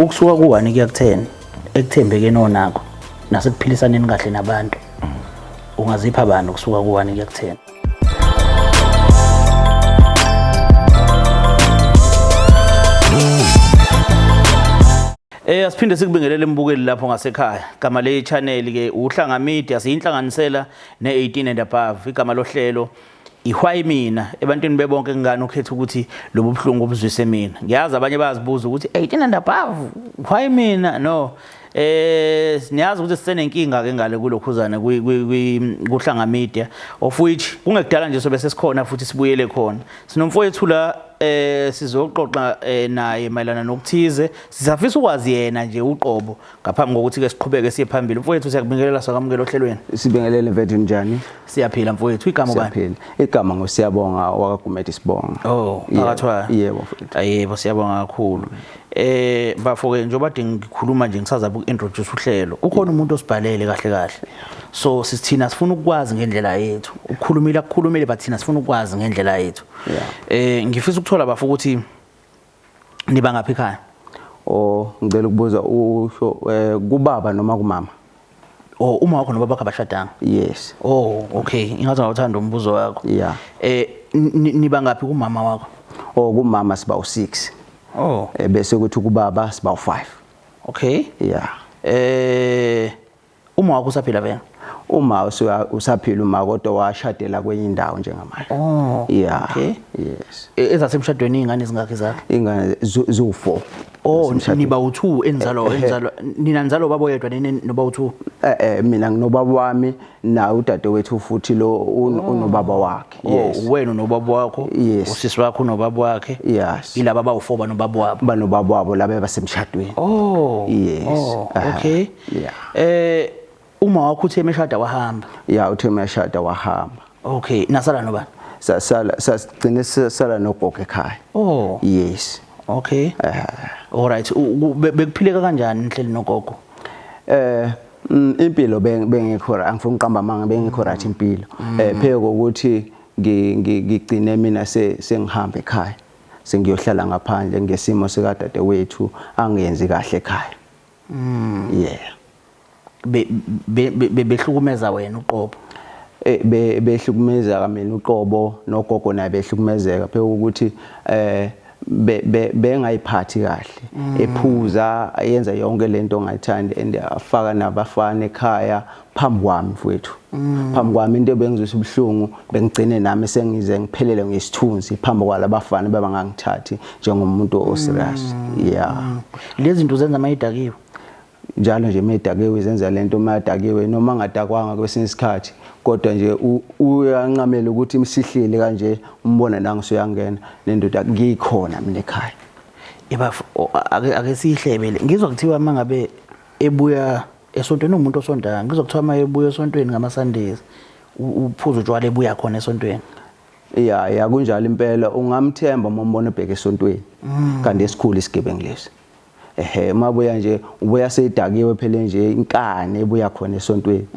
Ukusuka ku-1 kuya ku-10 ekuthembekeni onakho nasekuphilisaneni kahle nabantu, ungazipha bani ukusuka ku-1 kuya ku-10? Asiphinde sikubingelele mbukeli lapho ngasekhaya. Igama le channel ke uHlanga Media, siyinhlanganisela ne-18 and above. Igama lohlelo ihwayi mina ebantwini bebonke ngani ukhetha ukuthi lobu buhlungu obuzwise mina. Ngiyazi abanye bayazibuza ukuthi 18 and above why mina? No. Niyazi ukuthi sisenenkinga ke ngale kulokhuzana kuHlanga Media, of which kungekudala nje sobe sesikhona futhi sibuyele khona. Sinomfowethu la, sizoxoxa naye mayelana nokuthize. Sisafisa ukwazi yena nje uqobo ngaphambi kokuthi ke siqhubeke siye phambili. Mfowethu, siyakubingelela, sakwamukela ohlelweni. Sibingelele mfethu, njani? Siyaphila mfowethu. Igama ubani? Siyaphila. Igama nguSiyabonga wakaGumede Sibonga. Oh, phakathwa. Yebo mfethu. Yebo, siyabonga kakhulu. Bafo ke, njengoba de ngikhuluma nje ngisazabe uku-introduce uhlelo. Ukhona umuntu osibhalele kahle kahle. So sithina sifuna ukwazi ngendlela yethu. Ukukhulumile akukhulumile, but thina sifuna ukwazi ngendlela yethu. Ngifisa ukuthola bafo ukuthi niba ngaphi ekhaya? Oh, ngicela ukubuza, usho kubaba noma kumama? Oh, uma wakho nobaba bakho abashadanga? Yes. Oh, okay. Ingathi ngawuthanda umbuzo wakho. Yeah. Niba ngaphi kumama wakho? Oh, kumama siba u6. Oh. Bese kuthi kubaba siba u5. Okay. Yeah. Uma wakho usaphila vena? Uma usaphila uma, kodwa washadela kwenye indawo njengamanje. Oh. Yeah. Okay. Yes. Ezasemshadweni ingane zingakhi zakhe? Ingane ziwu4. Oh, niba u2 enzalo nina nzalo baba oyedwa nini noba u2? Mina nginobaba wami na udadewethu futhi lo unobaba wakhe. Yes. Oh, wena unobaba wakho, Yes. usisi wakho unobaba wakhe. Yes. Yilaba abawu4 banobaba wabo. Banobaba wabo laba basemshadweni. Oh. Yes. Oh, okay. Yeah. Uma wakho uthe emeshada wahamba. Yeah, uthe emeshada wahamba. Okay, nasala nobani? Sasala, sasigcine sasala nogogo ekhaya. Oh. Yes. Okay. All right. Bekuphileka kanjani nihleli nogogo? Impilo bengekho, angifuni uqamba amanga, bengekho right impilo. Pheke ukuthi ngigcine mina sengihamba ekhaya. Sengiyohlala ngaphandle ngesimo sikadadewethu angenzi kahle ekhaya. Yeah. Behlukumeza wena uqobo. Behlukumeza mina uqobo, nogogo naye behlukumezeka phela ukuthi bengayiphathi kahle. Ephuza, yenza yonke lento ongayithandi, and afaka nabafana ekhaya phambi kwami mfowethu. Phambi kwami into ebengizwisa ubuhlungu, bengigcine nami sengize ngiphelele ngesithunzi phambi kwalabafana bebangangithathi njengomuntu o serious. Yeah. Lezi zinto zenza mayidakiwe. Njalo nje medakiwe izenza lento, madakiwe noma ngadakwanga kwesinye isikhathi, kodwa nje uyanqamela ukuthi imsihleli kanje umbona nangu suyangena nendoda ngikhona mina ekhaya. Ebafo, ake sihlebele. Ngizwa kuthiwa mangabe ebuya esontweni, umuntu osontayo, ngizwa kuthiwa uma ebuya esontweni ngama Sundays uphuza utshwala ebuya khona esontweni. Yeah, ya, kunjalo impela, ungamthemba uma umbona ebheke esontweni. Kanti esikhulu isigebengu lesi. Ehhe, mabuya nje ubuya sedakiwe phela nje inkani ebuya khona esontweni.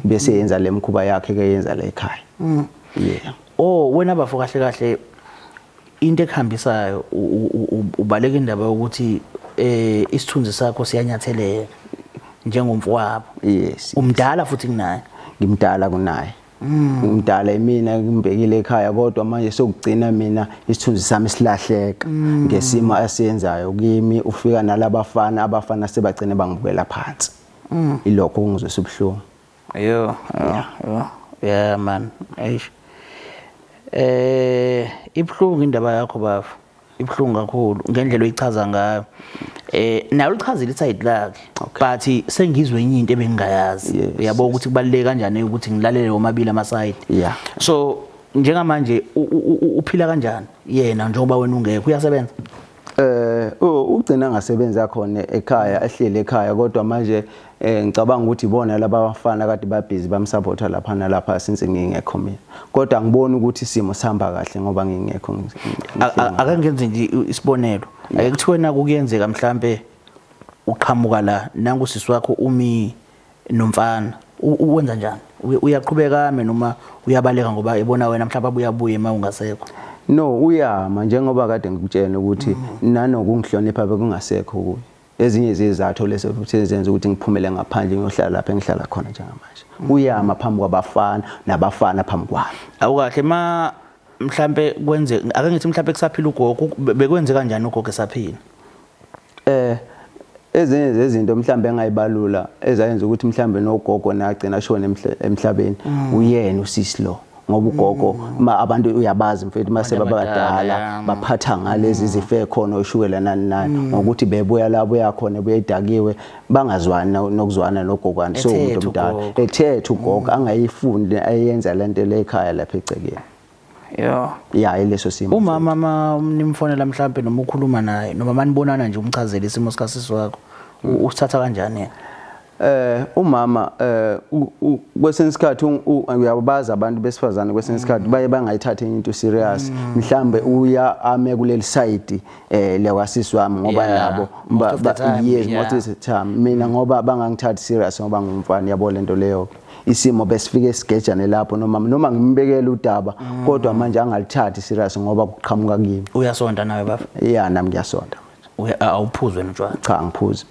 Bese yenza lemkhuba yakhe ke yenza la ekhaya. Yeah. Oh, wena bafo kahle kahle into ekuhambisayo ubaleka indaba yokuthi isithunzi sakho siyanyatheleka njengomfowabo. Yes. Umdala futhi kunaye. Ngimdala kunaye. Ngimdala mina ngimbekile ekhaya, kodwa manje sokugcina mina isithunzi sami silahleka ngesimo asiyenzayo kimi. Ufika nalabafana, abafana sebagcine bangibukela phansi. Ilokho kungizwisa ubuhlungu. Yo, yo, yo. Yeah man. Eish. Ibhlungu indaba yakho bafo. Ibhlungu kakhulu ngendlela oyichaza ngayo. Nawe ulichazile iside lakhe. But sengizwe enye into ebengingayazi. Uyabo ukuthi kubaluleke kanjani ukuthi ngilalele omabili ama side. So njengamanje uphila kanjani yena njengoba wena ungekho, uyasebenza? Ugcina ngasebenza khona ekhaya, ehlele ekhaya, kodwa manje ngicabanga ukuthi ibona laba bafana kade ba busy bamsupporta lapha nalapha since ngingekho mina. Kodwa angiboni ukuthi isimo sihamba kahle ngoba ngingekho. Ake ngenze nje isibonelo. Ake kuthiwe naku kuyenzeka mhlambe uqhamuka la nangu sisi wakho umi nomfana, uwenza njani? Uyaqhubeka ame noma uyabaleka ngoba ebona wena mhlawumbe abuye abuye uma ungasekho? No, uyama njengoba kade ngikutshela ukuthi nanokungihlonipha bekungasekho kuye. Ezinye zezizathu leso futhi ezenza ukuthi ngiphumele ngaphandle ngiyohlala lapha engihlala khona njengamanje. Uyama phambi kwabafana nabafana phambi kwami. Awukahle ma mhlambe kwenze ake ngithi mhlambe kusaphila ugogo bekwenze kanjani ugogo esaphila? Ezinye zezinto mhlambe engayibalula ezayenza ukuthi mhlambe nogogo nagcina ashone emhlabeni uyena usisi lo, ngoba ugogo ma abantu uyabazi mfethu mase babadala baphatha ngalezi zifo ekhona oshukela nani nani, ngokuthi bebuya la buya khona buya idakiwe bangazwani nokuzwana nogogwane. So umuntu omdala ethethe ugogo angayifuni ayenza lento le ekhaya lapha egcekeni. Yo. Ya, ileso simo. Umama ma nimfonela mhlambe noma ukhuluma naye noma manibonana nje umchazele isimo sikasisi wakho, usithatha kanjani yena? Umama kwesinye isikhathi uyabazi abantu besifazane, kwesinye isikhathi baye bangayithathi into serious. Mhlambe uya ame kuleli side lekwasisi wami ngoba nabo yes, most of the time mina ngoba bangangithathi serious ngoba ngumfana, yabo lento leyo. Isimo besifike sigejane lapho noma ngimbekele udaba, kodwa manje angalithathi serious ngoba kuqhamuka kimi. Uyasonta nawe baba? Yeah, nami ngiyasonta. Awuphuzwe notshwala? Cha, ngiphuzi.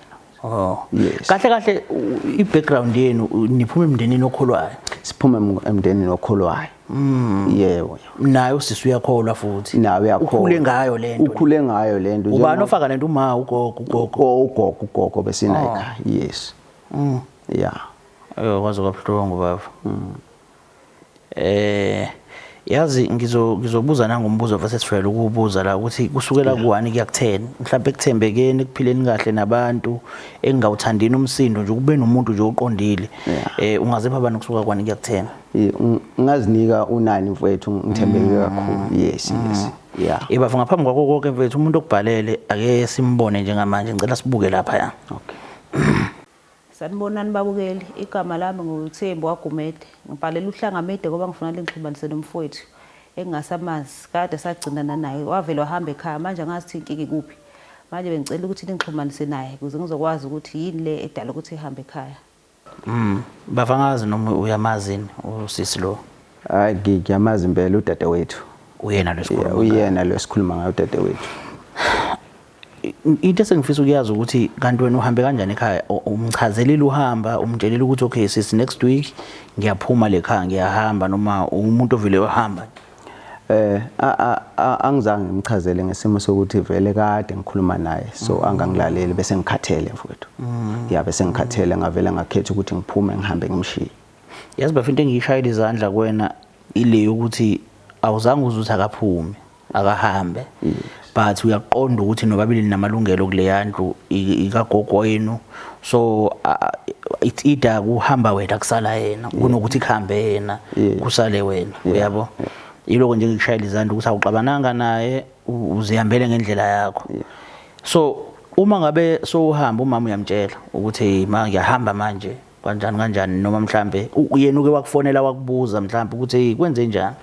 Oh. Yes. Kahle kahle i-background yenu niphuma emndenini okholwayo? Siphuma emndenini okholwayo. Yebo. Naye usisi uyakholwa futhi. Naye uyakholwa. Ukhule ngayo lento. Ukhule ngayo lento. Ubani ofaka lento, uma ugogo ugogo? Ugogo, ugogo besinayo ekhaya. Yes. Yeah. Ayo, kwaze kwabuhlungu baba. Yazi ngizobuza nangombuzo vese sijwayele ukubuza la ukuthi kusukela ku1 kuya ku10 mhlawumbe ekuthembekeni, ekuphileni kahle nabantu, engawuthandini umsindo nje, kube nomuntu nje oqondile, ungazipha abantu kusuka ku1 kuya ku10? Ngazinika u9 mfowethu, ngithembeke kakhulu. Yes, yes. Yeah. Ibafo, ngaphambi kwakho konke mfowethu, umuntu okubhalele ake simbone njengamanje, ngicela sibuke lapha ya. Okay. Sanibonani babukeli, igama lami nguThembu waGumede. Ngibhalela uHlanga Media ngoba ngifuna lingixhumanise nomfowethu engingasamazi, kade sagcinana naye, wavele wahamba ekhaya, manje angazi ukuthi inkinga ikuphi. Manje bengicela ukuthi ningixhumanise naye ukuze ngizokwazi ukuthi yini le edala ukuthi ehambe ekhaya. Bafangazi noma uyamazini usisi lo? Hayi, ngiyamazi impela, udadewethu. Uyena lo sikhuluma? Uyena lo sikhuluma ngayo, udadewethu. Into esengifisa ukuyazi ukuthi kanti wena uhambe kanjani ekhaya? Umchazelile uhamba, umtshelile ukuthi okay sis, next week ngiyaphuma le khaya ngiyahamba, noma umuntu ovele wahamba? Angizange ngimchazele ngesimo sokuthi vele kade ngikhuluma naye, so angangilaleli, bese ngikhathele mfowethu. Ya, bese ngikhathele, ngavele ngakhetha ukuthi ngiphume ngihambe ngimshiye. Yazi bafo, into engiyishayela izandla kuwena ile yokuthi awuzange uze uthi akaphume akahambe, but uyaqonda ukuthi nobabili namalungelo kuleya ndlu ikagogo wenu, so it's either kuhamba wena kusala yena kunokuthi kuhambe yena kusale wena, uyabo? Yiloko nje ngikushayela izandla ukuthi awuxabananga naye, uzihambele ngendlela yakho. So uma ngabe sowuhamba, umama uyamtshela ukuthi ma ngiyahamba manje kanjani kanjani, noma mhlambe yena uke wakufonela wakubuza mhlambe ukuthi kwenze njani?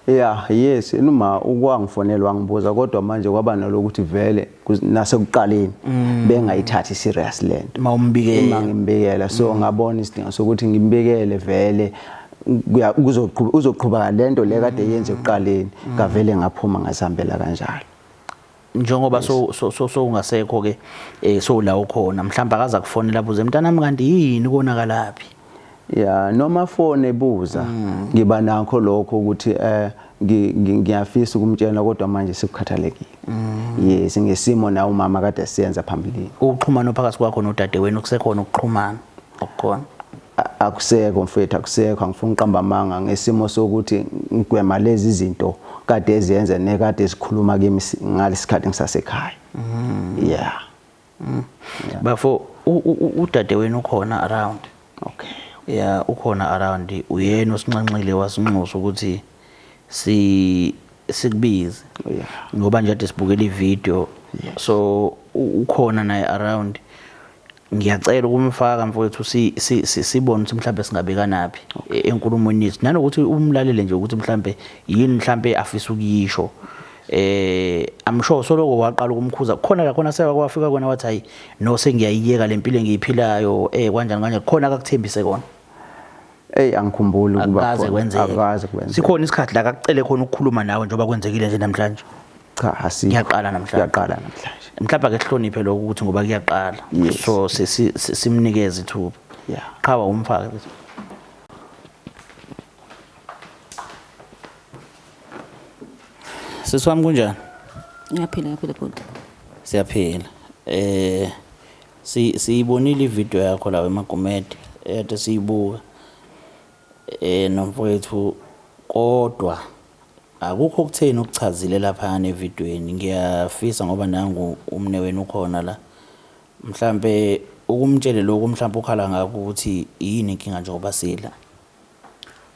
Yeah, yes, noma ukwangifonela wangibuza, kodwa manje kwaba nalokuthi vele nasekuqaleni bengayithathi serious lento. Mawumbikela. Uma ngimbikela, so ngabona isidingo sokuthi ngimbikele vele kuzoqhuba uzoqhuba lento le kade yenze ekuqaleni, ngavele ngaphuma ngasihambela kanjalo. Njengoba so so so so ungasekho ke, so la ukhona, mhlawumbe akaza kufonela abuze mntanami kanti yini konakalaphi? Ya, noma phone ebuza ngiba nakho lokho ukuthi ngiyafisa ukumtshela, kodwa manje sikukhathalekile. Yes, ngesimo na umama kade siyenza phambilini. Ukuxhumana phakathi kwakho nodadewenu kusekhona ukuxhumana okukhona? Akusekho mfethu, akusekho, angifuni uqamba amanga, ngesimo sokuthi ngigwema lezi zinto kade eziyenza nekade sikhuluma kimi ngalesikhathi ngisasekhaya. Yeah. Bafo, udadewenu ukhona around? Okay. Yeah, ukhona around, uyena osinxenxile wasinxusa ukuthi sikubize. Ngoba nje ade sibukela ivideo. So ukhona naye around. Ngiyacela ukumfaka mfowethu, sibone ukuthi mhlambe singabeka naphi enkulumweni yethu, nanokuthi umlalele nje ukuthi mhlambe yini mhlambe afisa ukuyisho. I'm sure soloko waqala ukumkhuza khona la khona seka kwafika kona wathi hayi no, sengiyayiyeka lempilo engiyiphilayo, kanjani kanjani, khona akakuthembise kona? Ey, angikhumbuli ukuba Akukaze khona. kwenzeke. Akukaze kwenzeke. Sikhona isikhathi la akakucele khona ukukhuluma nawe njengoba kwenzekile nje namhlanje? Cha, asikho. Kuyaqala namhlanje. Kuyaqala namhlanje. Mhlawumbe ake sihloniphe lokho ukuthi ngoba kuyaqala. Yes. So simnikeze ithuba. Yeah. Qhawa umfake bese. Sisi wami kunjani? Ngiyaphila, ngiyaphila bhuti. Siyaphila. Si siyibonile ivideo yakho la eMagumede ekade siyibuka. Nomfowethu kodwa akukho okutheni okuchazile lapha evidweni. Ngiyafisa ngoba nangu umne wenu ukhona la. Mhlambe ukumtshele lokhu mhlambe ukhala ngakho ukuthi yini inkinga njengoba sila.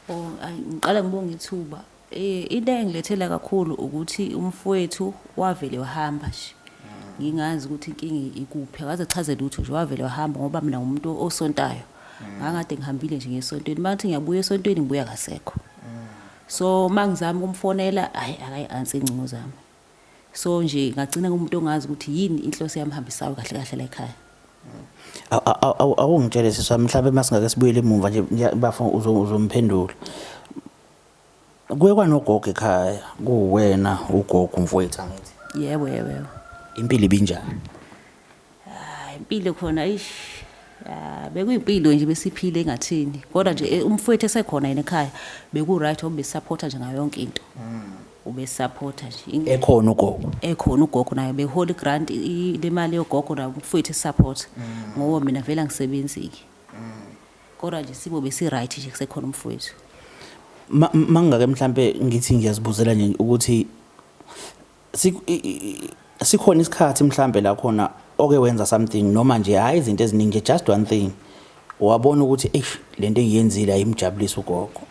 Oh, ngiqala ngibonga ithuba. Into engilethela kakhulu ukuthi umfowethu wavele wahamba nje. Ngingazi ukuthi inkinga ikuphi. Akaze achaze lutho nje, wavele wahamba ngoba mina ngumuntu osontayo. Ngangade ngihambile nje ngesontweni. Mathi ngiyabuya esontweni ngibuya kasekho. So mangizama ukumfonela, hayi akayi-answer ingcingo zami. So nje ngagcina ngumuntu ongazi ukuthi yini inhloso yamhambisayo kahle kahle la ekhaya. Awungitshele sisi wami, mhlawumbe masingake sibuyele emuva nje bafo uzomphendula. Kuye kwanogogo ekhaya, kuwena ugogo umfowethu angithi. Yebo, yebo, yebo. Impilo ibinjani? Hayi, impilo khona ish. Ya, bekuyimpilo nje besiphile engathini. Kodwa nje umfowethu esekhona yena ekhaya, beku right ngoba besupporta nje ngayo yonke into. Ubesupporta nje. Ekhona ugogo. Ekhona ugogo naye behola igrant le mali yogogo naye umfowethu esupport. Ngoba mina vele angisebenzi ke. Kodwa nje sibo besi right nje kusekhona umfowethu. Mangake mhlambe ngithi ngiyazibuzela nje ukuthi sikhona isikhathi mhlambe la khona oke wenza something noma nje hayi izinto eziningi, just one thing wabona ukuthi eish lento engiyenzile ayimjabulisa ugogo.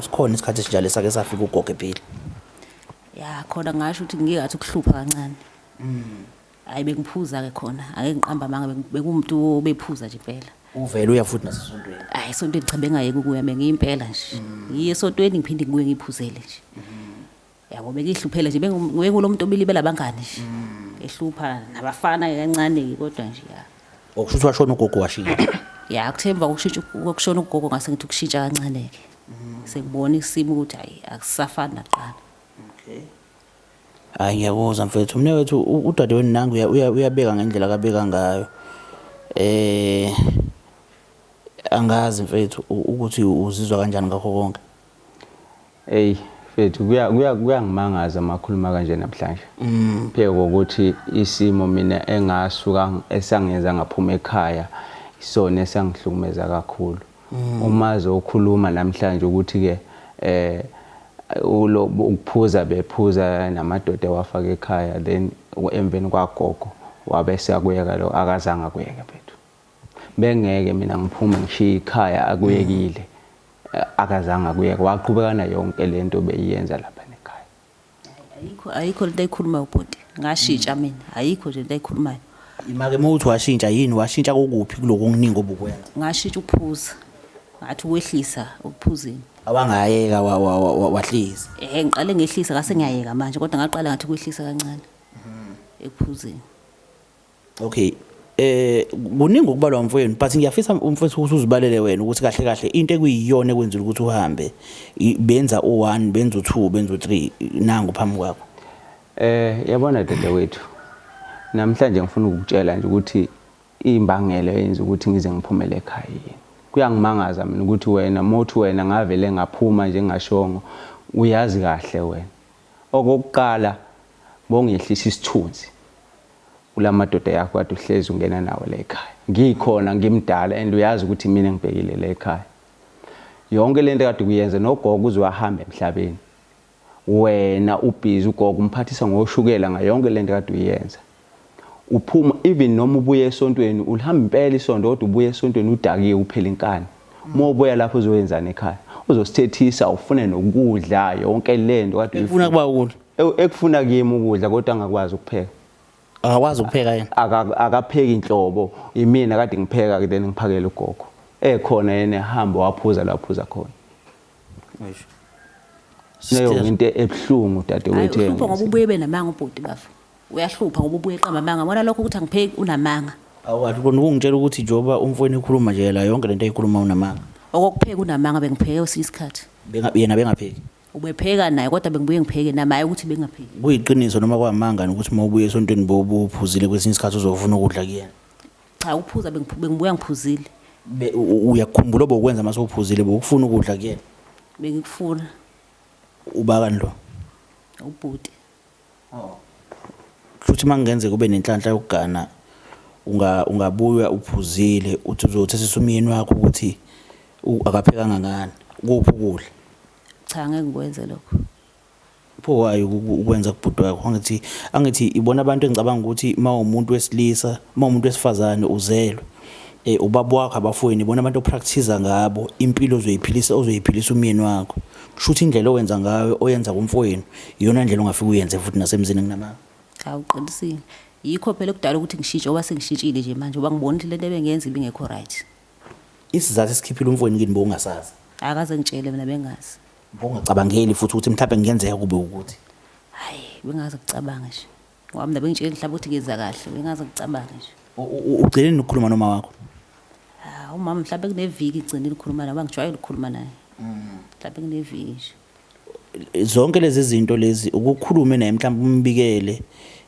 Sikhona isikhathi esinjalo esake safika ugogo ephila? Ya, khona ngasho ukuthi ngike ngathi ukuhlupha kancane. Hayi bengiphuza ke khona, ake ngiqamba amanga, bekumuntu obephuza nje impela. Uvele uya futhi nasesontweni? Hayi esontweni cha, bengayeki ukuya, bengiyimpela nje. Ngiye esontweni ngiphinde ngibuye ngiphuzele nje. Yabo bengihluphela nje, bengulo muntu obilibela abangani nje. Ehlupha nabafana kancane ke kodwa nje ya. Okusho ukuthi washona ugogo washintsha. Ya, kuthemba ukushintsha ukushona ugogo ngase ngithi ukushintsha kancane ke. Sengibona isimo ukuthi hayi akusafani nakuqala. Okay. Hayi ngiyakuzwa mfethu. Mina wethu udadewenu nangu uyabeka ngendlela akabeka ngayo. Angazi mfethu ukuthi uzizwa kanjani ngakho konke. Hey mfethu, kuyangimangaza makhuluma kanje namhlanje. Phela ukuthi isimo mina engasuka esangenza ngaphuma ekhaya isona esangihlukumeza kakhulu. Uma zokhuluma namhlanje ukuthi ke ulo ukuphuza bephuza namadoda wafaka ekhaya, then emveni kwagogo wabe seyakuyeka lo, akazange akuyeke mfethu. Bengeke mina ngiphume ngishiye ikhaya akuyekile. Akazange akuyeke, waqhubeka nayo yonke lento beyiyenza lapha ekhaya. Ayikho lento ayikhulumayo ubhuti. Ngashintsha mina, ayikho nje lento ayikhulumayo. Imake mawuthi washintsha yini, washintsha kokuphi kuloko okuningi obukwenza? Ngashintsha ukuphuza. Ngathi ukwehlisa ukuphuzeni. Awangayeka wahlisa. Ngiqale ngehlisa ngase ngiyayeka manje, kodwa ngaqala ngathi ukwehlisa kancane. Ekuphuzeni. Okay. Kuningi ukubalwa mfowenu, but ngiyafisa umfowethu ukuthi uzibalele wena ukuthi kahle kahle into ekuyiyona ekwenzile ukuthi uhambe benza u1, benza u2, benza u3 nangu phambi kwakho. Yabona dadewethu, namhlanje ngifuna ukukutshela nje ukuthi imbangela eyenza ukuthi ngize ngiphumele ekhaya yini. Kuyangimangaza mina ukuthi wena mothi wena ngavele ngaphuma nje ngashongo, uyazi kahle wena. Okokuqala bongehlisa isithunzi kulamadoda yakho kade uhlezi ungena nawo la ekhaya. Ngikhona ngimdala and uyazi ukuthi mina ngibhekile la ekhaya. Yonke lento kade kuyenza nogogo uze wahamba emhlabeni. Wena ubhizi ugogo umphathisa ngoshukela ngayo yonke lento kade uyenza. Uphuma even noma ubuye esontweni, ulihamba impela isonto kodwa ubuye esontweni udakiwe uphela inkani. Uma ubuya lapho uzoyenzani ekhaya? Uzosithethisa ufune nokudla yonke lento kade Ekufuna kuba ukudla. Ekufuna kimi ukudla kodwa angakwazi ukupheka. Akakwazi ukupheka yena? Akapheki inhlobo. Imina kade ngipheka ke then ngiphakele ugogo. Ekhona yena ehamba waphuza la aphuza khona. Eish. Leyo into ebuhlungu dadewethu. Hayi, uhlupha ngoba ubuye benamanga ubhuti bafo. Uyahlupha ngoba ubuye eqamba amanga. Wona lokho ukuthi angipheki unamanga. Awukahle ubona ukungitshela ukuthi njengoba umfowenu ekhuluma nje la yonke lento ayikhuluma unamanga. Okokupheka unamanga, bengipheke kwesinye isikhathi. Yena bengapheki. Ubepheka naye kodwa bengibuye ngipheke nami, hhayi ukuthi bengingapheki. Kuyiqiniso noma kwamanga ukuthi uma ubuye esontweni bowuphuzile kwesinye isikhathi uzofuna ukudla kuyena? Cha, ukuphuza bengibuya ngiphuzile. Uyakukhumbula obokwenza uma sewuphuzile, bowukufuna ukudla kuyena? Bengikufuna. Ubakani lo? Ubhuti. Oh. Futhi uma kungenzeka ube nenhlanhla yokugana, ungabuya uphuzile uthi uzothethisa umyeni wakho ukuthi akaphekanga ngani, kuphi ukudla? Cha, ngeke ngikwenze lokho. Pho why ukwenza kubhuti wakho? Angithi ibona abantu engicabanga ukuthi uma umuntu wesilisa, uma umuntu wesifazane uzelwe, ubaba wakho abafowenu ibona abantu opractice ngabo impilo ozoyiphilisa, ozoyiphilisa umyeni wakho. Kusho ukuthi indlela owenza ngayo oyenza kumfowenu iyona ndlela ongafike uyenze futhi nasemzini kunamanga. Cha, uqinisile. Yikho phela okudala ukuthi ngishintshe, ngoba sengishintshile nje manje, ngoba ngibona ukuthi lento ebengiyenza ibingekho right. Isizathu esikhiphile umfowenu kini bowungasazi? Akaze ngitshele mina, bengazi. Bowungacabangeli futhi ukuthi mhlawumbe kungenzeka kube ukuthi? Hayi, bengaze kucabanga nje. Ngoba mina bengitshele mhlawumbe ukuthi ngenza kahle, bengaze kucabanga nje. Ugcine nini ukukhuluma noma wakho? Ah, umama mhlawumbe kuneviki ngigcinile ukukhuluma naye, ngoba ngijwayele ukukhuluma naye. Mhlawumbe kuneviki nje. Zonke lezi zinto lezi ukukhulume naye mhlawumbe umbikele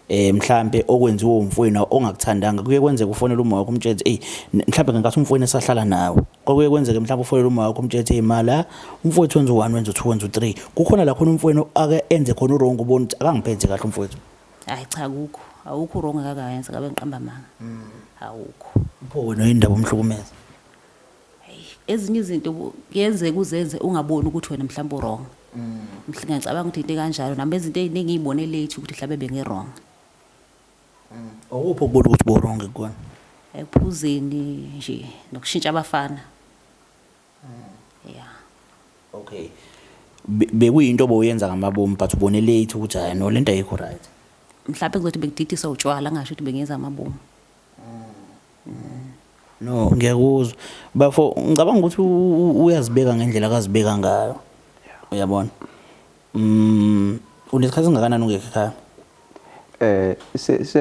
mhlambe okwenziwa umfowenu ongakuthandanga, kuye kwenzeka ufonele uma wakho umtshele hey, mhlambe ngenkathi umfowenu esahlala nawe, kwakuye kwenzeke mhlambe ufonele uma wakho umtshele hey mala umfowethu wenza u1 wenza u2 wenza u3, kukhona la khona umfowenu ake enze khona uwrong ubona ukuthi akangiphethe kahle umfowethu? Hayi cha, akukho, awukho uwrong akakayenza, ngabe ngiqamba amanga. Awukho. Pho wena indaba umhlukumeza? Ezinye izinto kuyenzeka uzenze ungaboni ukuthi wena mhlawumbe uwrong. Mhlawumbe ngiyacabanga ukuthi into ekanjalo, nami izinto eziningi ngiyibone late ukuthi mhlawumbe bengi-wrong. Awukuphi ukubona ukuthi bo-wrong kukona? Ekuphuzeni nje nokushintsha abafana. Yeah. Okay. Bekuyinto oboyenza ngamabomu but ubone late ukuthi hayi no lento ayikho right. Mhlawumbe kuzothi bekudidisa utshwala, ngasho ukuthi bengenza amabomu. No, ngiyakuzwa. Bafo, ngicabanga ukuthi uyazibeka ngendlela akazibeka ngayo. Uyabona? Unesikhathi singakanani ungekho ekhaya?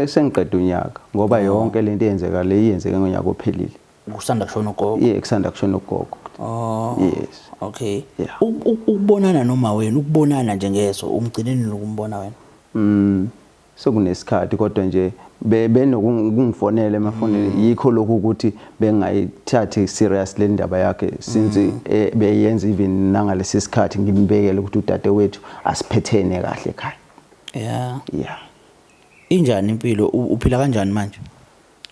Sengiqeda unyaka ngoba yonke lento eyenzeka le iyenzeke ngonyaka ophelile. Kusanda kushona ugogo? Yeah, kusanda kushona ugogo. Oh. Yes. Okay. Yeah. Ukubonana noma wena, ukubonana nje ngeso, umgcine nini ukumbona wena? Sekunesikhathi kodwa nje benokungifonela emafonini, yikho lokhu ukuthi bengayithathi serious le ndaba yakhe since beyenza even nangalesi sikhathi ngimbekele ukuthi udadewethu asiphethene kahle ekhaya. Yeah. Yeah. Injani impilo? Uphila kanjani manje?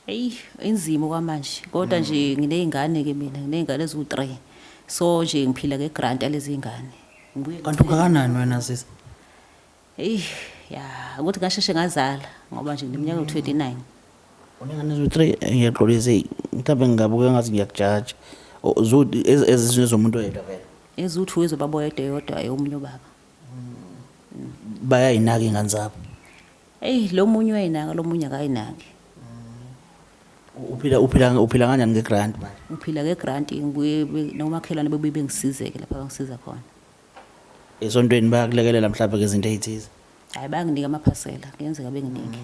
Hey, inzima kwamanje. Kodwa nje nginezingane ke mina, nginezingane eziwu3. So nje ngiphila ngegrant yalezi zingane. Ngibuye Kanti ungakanani wena sisi? Hey, ya, ukuthi ngasheshe ngazala ngoba nje ngineminyaka ewu-29. Unengane eziwu-3, ngiyaxolisa, hey, mhlawumbe ngingabuka ngathi ngiyakujaja. Ezizomuntu oyedwa vele. Eziwu-2 ezobaba oyedwa, eyodwa eyomunye ubaba. Bayayinaka ingane zabo. Hey, lo munye uyayinaka, lo munye akayinaki. Uphila kanjani ngegrant manje? Ngiphila ngegrant, ngibuye nomakhelwane bebuye bengisizeke lapha bangisiza khona. Esontweni bayakulekelela mhlawumbe ngezinto ezithize? Hayi, bayanginika amaphasela, kuyenzeka benginike.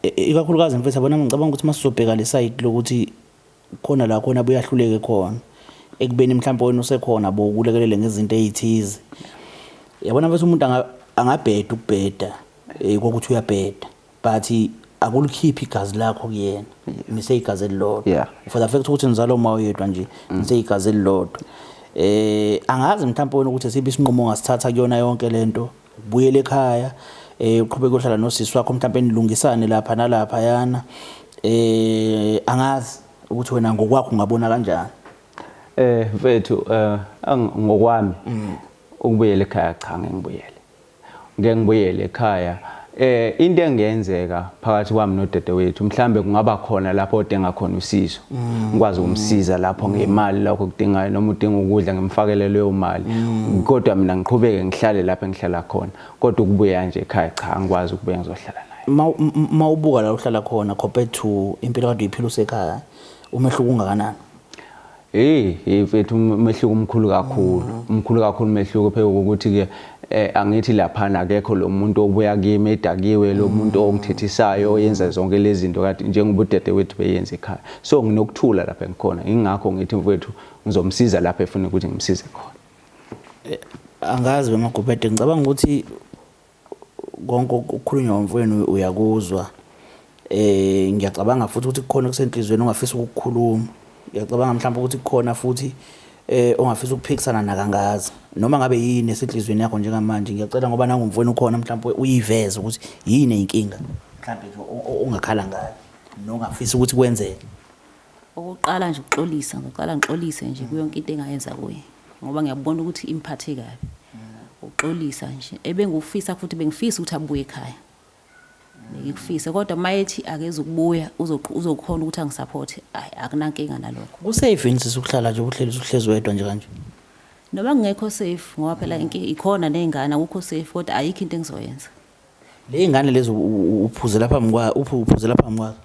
Ikakhulukazi mfethu, yabona ngicabanga ukuthi masizobheka le side lokuthi khona la khona buyahluleke khona ekubeni mhlawumbe wena usekhona bokulekelele ngezinto ezithize. Yabona mfethu, umuntu angabheda ukubheda kokuthi uyabheda, but akulikhiphi igazi lakho kuyena, niseyigazi elilodwa. For the fact ukuthi nizalwa uma oyedwa nje, niseyigazi elilodwa. Angazi mhlawumbe wena ukuthi esiphi isinqumo ongasithatha kuyona yonke lento, ubuyele ekhaya, uqhubeke uhlala nosisi wakho, mhlawumbe nilungisane lapha nalapha yana. Angazi ukuthi wena ngokwakho ungabona kanjani. Mfethu, ngokwami ukubuyela ekhaya cha, ngeke ngibuyele. Ngeke ngibuyele ekhaya. Into engenzeka phakathi kwami nodadewethu, mhlambe kungaba khona lapho odinga khona usizo. Ngikwazi ukumsiza lapho ngemali lokho kudingayo, noma udinga ukudla ngimfakele leyo mali. Kodwa mina ngiqhubeke ngihlale lapho engihlala khona. Kodwa ukubuya nje ekhaya cha, angikwazi ukubuya ngizohlala naye. Mawubuka la uhlala khona compared to impilo kade uyiphila usekhaya, umehluko ungakanani? Hey, hey mfethu, umehluko omkhulu kakhulu. Umkhulu kakhulu umehluko phela ukuthi ke angithi laphana akekho lo muntu obuya kimi edakiwe, lo muntu ongithethisayo oyenza zonke lezi zinto kade njengoba udadewethu beyenza ekhaya. So nginokuthula lapha engikhona. Ingakho ngithi mfethu Ngizomsiza lapho efuna ukuthi ngimsize khona. Angazi bemagubede, ngicabanga ukuthi konke okukhulunywa umfowenu uyakuzwa. Ngiyacabanga futhi ukuthi kukhona okusenhlizweni ongafisa ukukukhuluma. Ngiyacabanga mhlawumbe ukuthi kukhona futhi ongafisa ukuphikisana nakangazi. Noma ngabe yini esenhlizweni yakho njengamanje, ngiyacela ngoba nangumfowenu ukhona mhlawumbe uyiveze ukuthi yini inkinga mhlawumbe nje ongakhala ngayo nongafisa ukuthi kwenzeke. Okokuqala nje ukuxolisa, ngizoqala ngixolise nje kuyo yonke into engayenza kuye ngoba ngiyabona ukuthi imphathe kabi. Ukuxolisa nje ebengikufisa futhi bengifisa ukuthi abuye ekhaya. Ngikufisa kodwa uma ethi akezukubuya uzokhona ukuthi angisupporte, ayi akunankinga nalokho. Kusafe yini sisi ukuhlala nje uhleli uhlezi wedwa nje kanje? Noma kungekho safe ngoba phela ikhona ney'ngane, akukho safe kodwa ayikho into engizoyenza. Le ngane lezi uphuzela phambi kwa uphuzela phambi kwazo.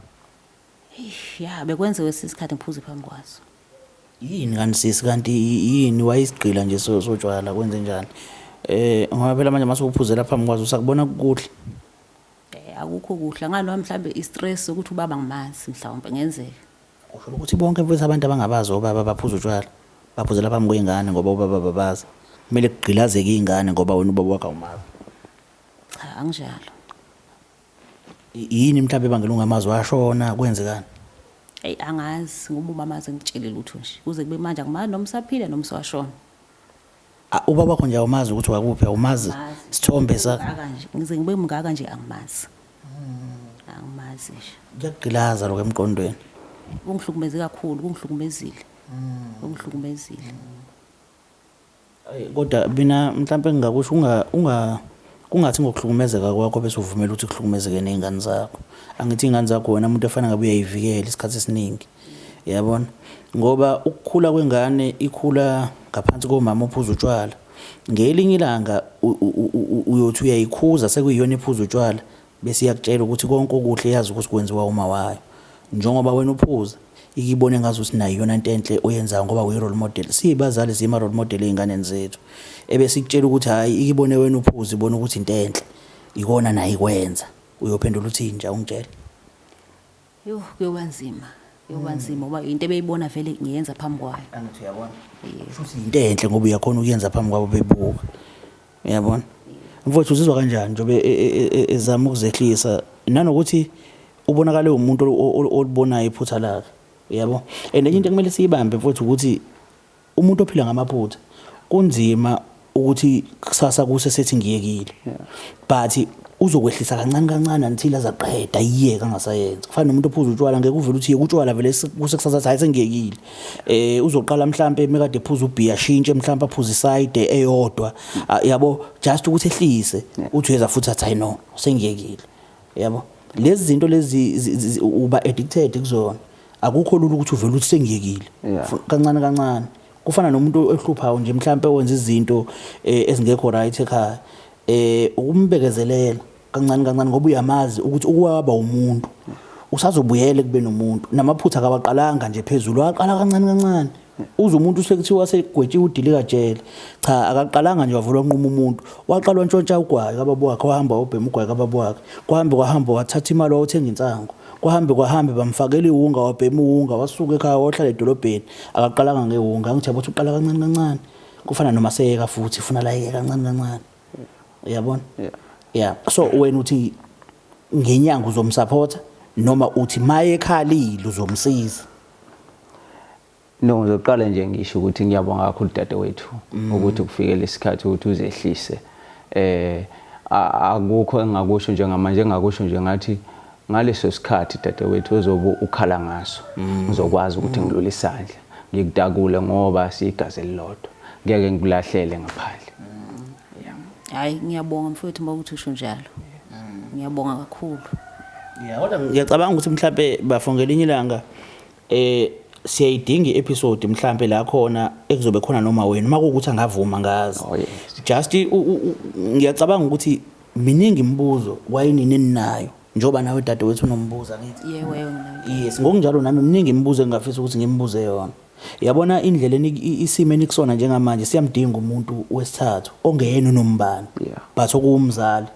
Ya, bekwenziwe isikhathi ngiphuze phambi kwazo. Yini kanti sisi, kanti yini wayesigqila nje sotshwala, kwenze njani? Ngoba phela manje mase uphuzela phambi kwazo usakubona kukuhle. Akukho kuhle ngalo mhlambe i-stress sokuthi ubaba ngimazi mhlawumbe ngenzeka. Kusho ukuthi bonke mfethu abantu abangabazi obaba baphuza utshwala, baphuzela phambi kwey'ngane ngoba obaba babazi. Kumele kugqilazeke iy'ngane ngoba wena ubaba wakho awumazi. Cha, anginjalo. Yini mhlawumbe ebangela ungamazi, washona kwenzekani? Eyi angazi ngoba umama aze ngitshele lutho nje. Kuze kube manje angimazi noma usaphila noma usewashona. Ubaba wakho nje awumazi ukuthi wakuphi, awumazi isithombe sakhe. Ngaka nje, ngize ngibe mngaka nje angimazi. Angimazi nje. Kuyakugqilaza lokho emqondweni. Kungihlukumeze kakhulu, kungihlukumezile. Kungihlukumezile. Kodwa mina mhlampe ngingakusho unga unga kungathi ngokuhlukumezeka kwakho bese uvumela ukuthi kuhlukumezeke nezingane zakho. Angithi izingane zakho wena umuntu efana ngabe uyayivikela isikhathi esiningi. Yabona? Ngoba ukukhula kwengane ikhula ngaphansi komama ophuza utshwala. Ngelinye ilanga uyothi uyayikhuza sekuyiyona ephuza utshwala bese iyakutshela ukuthi konke okuhle yazi ukuthi kwenziwa uma wayo. Njengoba wena uphuza ikibone ngazuthi nayo iyona nto enhle oyenzayo ngoba uyi-role model. Siyibazali siyima-role model ey'nganeni zethu. Ebese ikutshela ukuthi hhayi ikibone wena uphuza ibone ukuthi into enhle. Ikona nayo ikwenza. Uyophendula uthini nje awungitshele? Yoh, kuyoba nzima. Kuyoba nzima ngoba into ebeyibona vele ngiyenza phambi kwayo. Angithi uyabona. Futhi into enhle ngoba uyakhona ukuyenza phambi kwabo bebuka. Uyabona? Mfowethu uzizwa kanjani njengoba ezama ukuzehlisa nanokuthi ubonakale umuntu olibonayo iphutha lakhe. Uyabo? And enye into ekumele siyibambe mfowethu ukuthi umuntu ophila ngamaphutha kunzima ukuthi kusasa kuse sethi ngiyekile. But uzokwehlisa kancane kancane until azaqeda iyeka angasayenza. Kufana nomuntu ophuza utshwala, ngeke uvele uthi yeka utshwala vele kuse kusasa athi hayi sengiyekile. Uzoqala mhlambe mekade ephuza ubhiya ashintshe mhlambe aphuze isayide eyodwa. Yabo, just ukuthi ehlise uthi uyeza futhi athi hayi no sengiyekile. Yabo, lezi zinto lezi uba addicted kuzona. Akukho lula ukuthi uvele uthi sengiyekile. Kancane kancane. Kufana nomuntu ohluphayo nje mhlambe owenza izinto ezingekho right ekhaya. Ukumbekezelela kancane kancane ngoba uyamazi ukuthi ukwaba umuntu usazobuyela kube nomuntu. Namaphutha akawaqalanga nje phezulu, waqala kancane kancane. Uze umuntu sekuthiwa segwetshiwe udilika jele. Cha, akaqalanga nje wavula wanquma umuntu. Waqala wantshontsha ugwayi kababa wakhe, wahamba wabhema ugwayi kababa wakhe. Kwahambe kwahamba wathatha imali wayothenga insangu. Kwahambe kwahambe bamfakela iwunga wabhema iwunga, wasuka ekhaya wayohlala edolobheni. Akaqalanga ngewunga, angithi yabo ukuthi uqala kancane kancane. Kufana noma seyeka futhi ufuna la yeka kancane kancane. Uyabona? Yeah. So wena uthi ngenyanga uzomsupporta noma uthi maye ekhalile uzomsiza? No, ngizoqala nje ngisho ukuthi ngiyabonga kakhulu dadewethu ukuthi kufike lesikhathi ukuthi uzehlise. Akukho engakusho njengamanje, engakusho nje ngathi ngaleso sikhathi dadewethu ozobe ukhala ngaso ngizokwazi ukuthi ngilule isandla ngikutakule ngoba siyigazi elilodwa, ngeke ngikulahlele ngaphandle. Hayi, ngiyabonga mfowethu uma ukuthi usho njalo. Ngiyabonga kakhulu. Yeah, kodwa ngiyacabanga ukuthi mhlambe bafo ngelinye ilanga siyayidinga i-episode mhlambe la khona ekuzobe khona noma wena uma kuwukuthi angavuma ngazi. Oh, yes. Just ngiyacabanga ukuthi miningi imibuzo wayinini eninayo njengoba nawe dadewethu unombuzo angithi. Yebo, yebo, nginayo. Yes, ngokunjalo nami miningi imibuzo engingafisa ukuthi ngimbuze yona. Yabona indlela isimo enikusona njengamanje siyamdinga umuntu wesithathu ongeyena unombani. But okuwumzali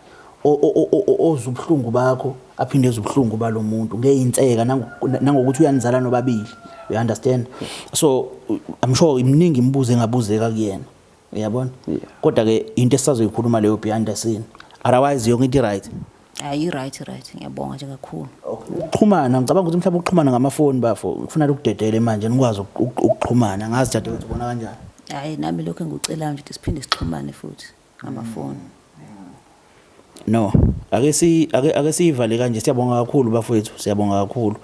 ozwa ubuhlungu bakho. Aphinde ezwe ubuhlungu balomuntu ngeyinseka nangokuthi uyanizala nobabili. You understand? So I'm sure iminingi imibuzo engabuzeka kuyena. Uyabona? Kodwa ke into esisazoyikhuluma leyo behind the scene. Otherwise yonke into right. Hayi, right right, ngiyabonga nje kakhulu. Ukuxhumana, ngicabanga ukuthi mhlawumbe ukuxhumana ngamafoni bafo, ngifuna ukudedele manje nikwazi ukuxhumana. Ngazi dadewethu ubona kanjani? Hayi, nami lokho engikucelayo nje ukuthi siphinde sixhumane futhi ngamafoni. No, ake si ake ake siyivale kanje. Siyabonga kakhulu bafowethu, siyabonga kakhulu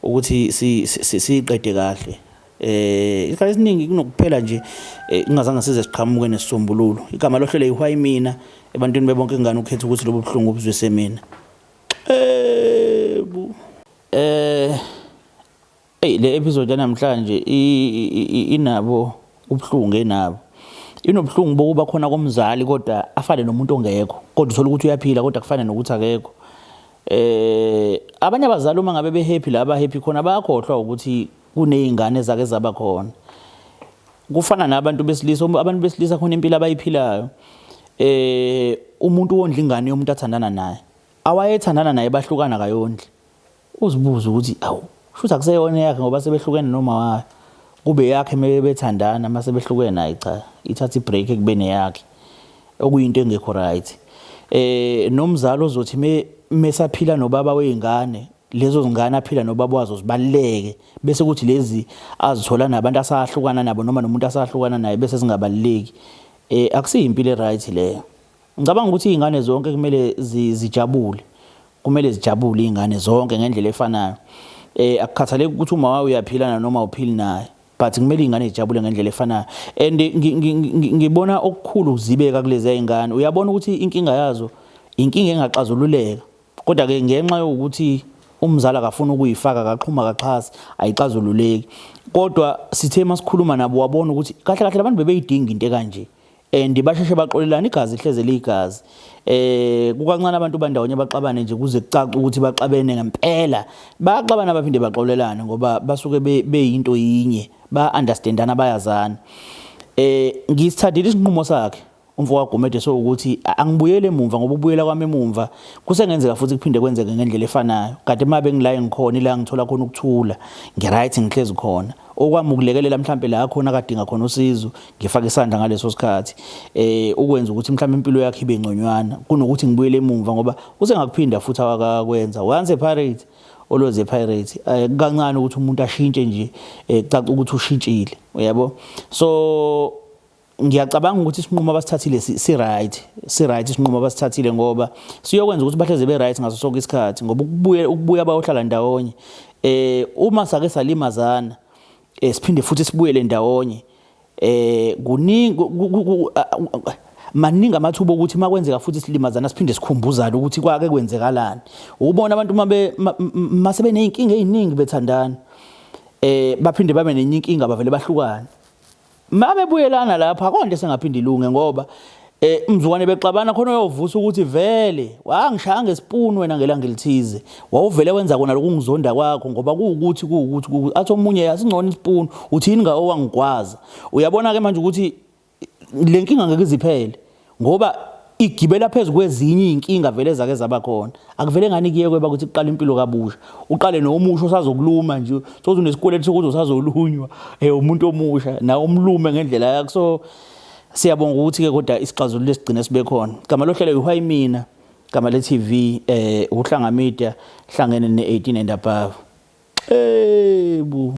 ukuthi si siqede kahle. Isikhathi esiningi kunokuphela nje ingazange size siqhamuke nesisombululo. Igama lohlelo ihwayi mina ebantwini bebonke ingane ukhetha ukuthi lobu buhlungu ubuzwise mina. Xebu. Ey, le episode yanamhlanje inabo ubuhlungu enabo. Inobuhlungu bokuba khona komzali kodwa afane nomuntu ongekho. Kodwa uthola ukuthi uyaphila kodwa kufana nokuthi akekho. Abanye abazali uma ngabe behappy la ba happy khona bayakhohlwa ukuthi kunezingane zake zaba khona. Kufana nabantu besilisa, abantu besilisa khona impilo abayiphilayo. Umuntu wondla ingane yomuntu athandana naye. Awayethandana naye bahlukana kayondli. Uzibuze ukuthi awu, shuthi akuseyona yakhe ngoba sebehlukene noma wayo. Kube yakhe mebethandana mase behlukene, hayi cha, ithatha ibreak ekubeni yakhe. Okuyinto engekho right. Nomzali ozothi mesaphila nobaba wezingane, lezo zingane aphila nobaba wazo zibaluleke, bese kuthi lezi azithola nabantu asahlukana nabo noma nomuntu asahlukana naye bese zingabaluleki. Akusiyimpilo right leyo. Ngicabanga ukuthi izingane zonke kumele zijabule. Kumele zijabule izingane zonke ngendlela efanayo. Akukhathaleki ukuthi uma wayo uyaphila noma uphili naye, but kumele izingane zijabule ngendlela efanayo. And ngibona okukhulu ukuzibeka kulezi izingane. Uyabona ukuthi inkinga yazo inkinga engaxazululeka. Kodwa ke ngenxa yokuthi umzali akafuna ukuyifaka, akaxhuma, akaxhasi, ayixazululeki. Kodwa sithe masikhuluma nabo wabona ukuthi kahle kahle labantu bebeyidinga into ekanje. And basheshe baxolelana, igazi hleze liyigazi. Kukancane abantu bandawonye baxabane nje kuze kucace ukuthi baxabene ngempela. Bayaxabana baphinde baxolelane ngoba basuke beyinto yinye, ba understandana, bayazana. Ngisithandile isinqumo sakhe umfo kaGumede sokuthi angibuyele emumva, ngoba ukubuyela kwami emumva kusengenzeka futhi kuphinde kwenzeke ngendlela efanayo. Kade uma bengila engikhona ila ngithola khona ukuthula, ngiright, ngihlezi khona. Okwami ukulekelela mhlambe la khona akadinga khona usizo, ngifake isandla ngaleso sikhathi ukwenza ukuthi mhlambe impilo yakhe ibe ngconywana kunokuthi ngibuyele emumva, ngoba usengakuphinda futhi awakakwenza. Once a pirate, always a pirate. Kancane ukuthi umuntu ashintshe nje, kucaca ukuthi ushintshile, uyabo. So ngiyacabanga ukuthi isinqumo abasithathile si right, si right isinqumo abasithathile, ngoba siyokwenza ukuthi bahleze be right ngaso sonke isikhathi, ngoba ukubuya bayohlala ndawonye, uma sake salimazana, siphinde futhi sibuyele ndawonye, kuningi maningi amathuba ukuthi makwenzeka futhi silimazana siphinde sikhumbuzane ukuthi kwake kwenzekalani. Ukubona abantu mase beneyinkinga eziningi bethandana, baphinde babe nenye inkinga bavele bahlukane. Mabebuyelana lapha akonto sengaphinde ilunge, ngoba mzukwane bexabana khona uyovusa ukuthi vele wangishaya ngesipuni wena ngelanga elithize, wawuvele wenza kona lokungizonda kwakho ngoba kuwukuthi kuwukuthi kuwukuthi, athi omunye asingcono isipuni uthini ngawo wangigwaza. Uyabona ke manje ukuthi le nkinga ngeke iziphele ngoba igibela phezu kwezinye izinkinga vele zake zaba khona. Akuvele ngani kuyekwe bakuthi kuqala impilo kabusha, uqale nomusha osazokuluma nje, soze unesikweletu sokuthi usazolunywa umuntu omusha nawe umlume ngendlela yakho. So siyabonga ukuthi ke kodwa isixazululo esigcine sibe khona. Igama lohlelo ihwayi mina, igama le TV Uhlanga Media hlangene ne 18 and above. Xebu.